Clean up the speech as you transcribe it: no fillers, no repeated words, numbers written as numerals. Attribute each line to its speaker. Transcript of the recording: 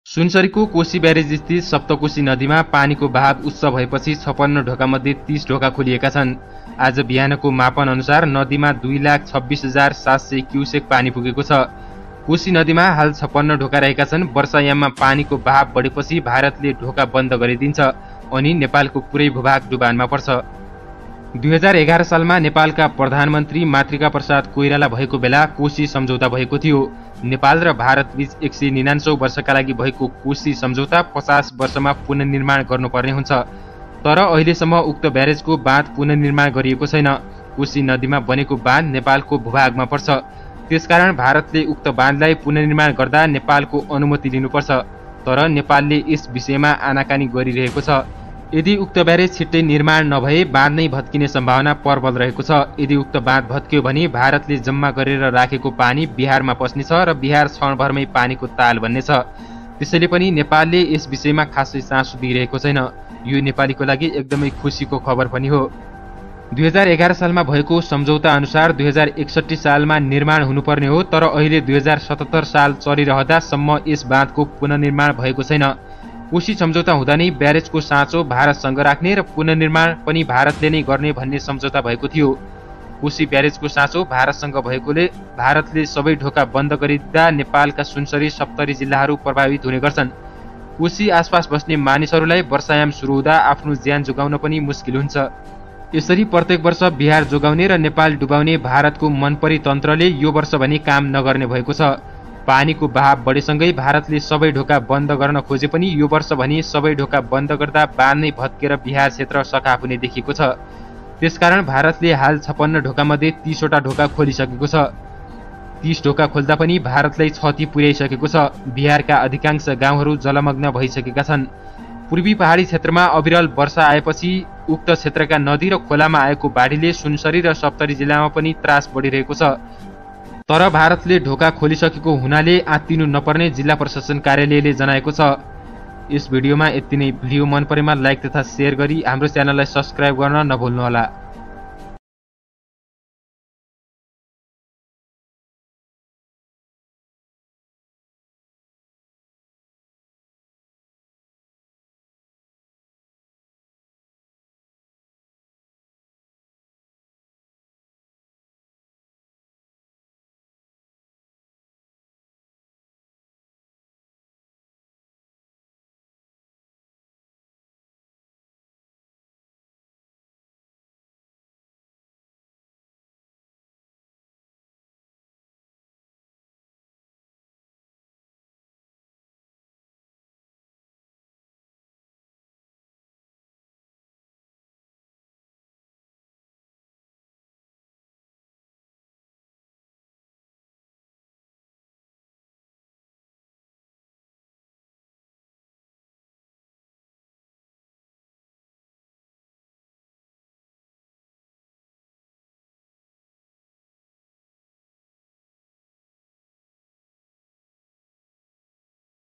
Speaker 1: सुनसरीको Koshi barrage स्थित सप्तकोशी नदीमा पानीको बहाव उच्च भएपछि 56 ढोकामध्ये 30 ढोका खोलिएका छन्। आज बिहानको मापन अनुसार नदीमा 2,26,700 क्युसेक पानी पुगेको छ। कोशी नदीमा हाल 56 ढोका रहेका छन्। वर्षायाममा पानीको बहाव बढेपछि भारतले ढोका बन्द गरिदिन्छ अनि नेपालको पुरै भूभाग डुबानमा पर्छ। 2011 सालमा नेपालका प्रधानमन्त्री मातृका प्रसाद कोइराला भएको बेला कोशी सम्झौता भएको थियो। नेपाल र भारत बीच 199 वर्षका लागि भएको कोशी सम्झौता 50 वर्षमा पुनर्निर्माण गर्नुपर्ने हुन्छ। तर अहिलेसम्म उक्त ब्यारेजको बाँध पुनर्निर्माण गरिएको छैन। कोशी नदीमा बनेको बाँध नेपालको भूभागमा पर्छ। त्यसकारण भारतले उक्त बाँधलाई पुनर्निर्माण गर्दा नेपालको अनुमति लिनुपर्छ। तर नेपालले यस विषयमा आनाकानी गरिरहेको छ। यदि उक्त ब्यारेज छिट्टै निर्माण नभए बाँध नै भत्किने सम्भावना प्रबल रहेको छ। यदि उक्त बाँध भत्कियो भने भारतले जम्मा गरेर राखेको पानी बिहारमा पस्नेछ र बिहार क्षणभरमै पानीको ताल बन्नेछ। त्यसैले पनि नेपालले यस विषयमा खासै चासो दिइरहेको छैन। यो नेपालीको लागि एकदमै खुसीको खबर पनि हो। 2011 सालमा भएको सम्झौता अनुसार 2061 सालमा निर्माण हुनुपर्ने हो। तर अहिले 2077 साल चलिरहँदासम्म यस बाँधको पुनर्निर्माण भएको छैन। कोशी सम्झौता हुँदा नै ब्यारेजको साँचो भारतसँग राख्ने र पुनर्निर्माण पनि भारतले नै गर्ने भन्ने सम्झौता भएको थियो। कोशी ब्यारेजको साँचो भारतसँग भएकोले भारतले सबै ढोका बन्द गरिदिँदा नेपालका सुनसरी सप्तरी जिल्लाहरू प्रभावित हुने गर्छन्। कोशी आसपास बस्ने मानिसहरूलाई वर्षायाम सुरु हुँदा आफ्नो ज्यान जोगाउन पनि मुस्किल हुन्छ। यसरी प्रत्येक वर्ष बिहार जोगाउने र नेपाल डुबाउने भारतको मनपरी तन्त्रले यो वर्ष भने काम नगर्ने भएको छ। पानीको बहाव बढेसँगै भारतले सबै ढोका बन्द गर्न खोजे पनि यो वर्ष भने सबै ढोका बन्द गर्दा बाँध नै भत्केर बिहार क्षेत्र सकाप हुने देखिएको छ। त्यसकारण भारतले हाल 56 ढोकामध्ये 30 वटा ढोका खोलिसकेको छ। 30 ढोका खोल्दा पनि भारतलाई क्षति पुर्याइसकेको छ। बिहारका अधिकांश गाउँहरू जलमग्न भइसकेका छन्। पूर्वी पहाडी क्षेत्रमा अविरल वर्षा आएपछि उक्त क्षेत्रका नदी र खोलामा आएको बाढीले सुनसरी र सप्तरी जिल्लामा पनि त्रास बढिरहेको छ। तर भारतले ढोका खोलिसकेको हुनाले आत्तिनु नपर्ने जिल्ला प्रशासन कार्यालयले जनाएको छ। यस भिडियोमा यति नै। भिडियो मन परेमा लाइक तथा शेयर गरी हाम्रो च्यानललाई सब्स्क्राइब गर्न नभुल्नुहोला।